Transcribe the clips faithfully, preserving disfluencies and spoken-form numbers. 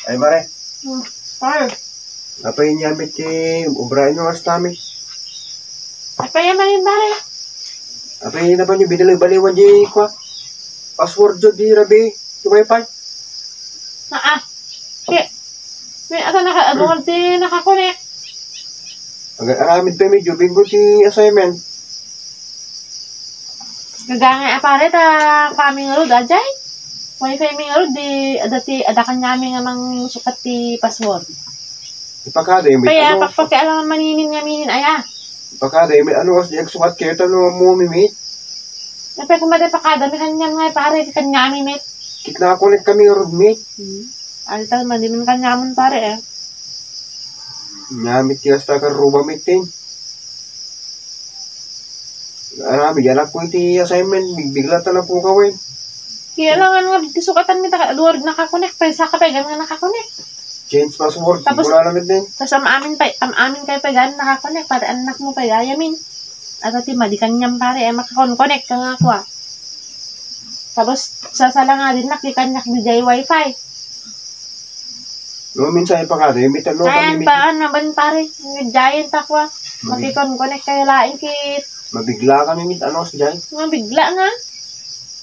Ay, mare. Hmm. Pare. Apay inyamit ti obra inyo, astami? Apay a manen, pare? Apay, napan yung binalibaliwan di kwa? Password yo di rabi, di wifi. Aa. Kaya, may ata naka-, ano nga di nakakonek? Aga-, aramid pa medyo binggo ti assignment. Gagangay a pare, ta kami nga rod, ajay. Wifi mi nga rod, di, adda ti, adda kanyami nga mangsukat ti password. Ipakada yung may Kaya ano. Pagpakialaman maninin nga minin, aya. Ipakada yung may ano, kasi agsukat kayo, tano mo mimit. Napay kumada pakada, may kanyam nga, pare, kanyami, met. Kitna ako, net kami nga rod, met. Hmm. Altan, mani man kanyamun, pare, eh. Nyamit ti asta kan ruba, met, eh. Arami, yan ako iti assignment, bigbigla ta na po ka, wen. Kaya lang, ano nga, ti sukatan mi, taka, luwar nakakonek, pa, sa ka pa, nga nakakonek. Change password, Tapos, wala na, met, eh. Tapos, am-amin pa, am-amin kayo pa, gani nakakonek, pati anak mo pa, gayamin. At ati, madi kanyam, pare, ay makakonkonek ka nga, kwa. Tapos, sasala nga din, nakikanyak di jay wifi. No, minsan ipakada, yung mitan, no, Kaya kami, pa, ano, ban, pare, yung giant, takwa. Magi- Makikonconnect kayo laing kit. Mabigla kami, mit, ano, si Jai. Mabigla nga.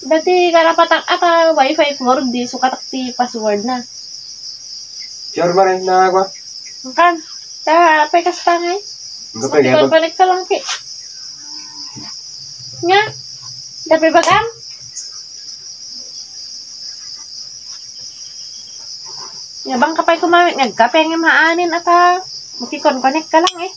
Dati, karapatak, ata, wifi cord, di sukatak ti password na. Sure ba rin na, kwa? Kan, ta, pekas pa nga eh. Ang kapay, Makikonconnect ka lang, ki. Nga, dapay bagam. Yabang ka pa'y kumamit, nagkape nga maanin, ata. Makikonconnect ka lang eh.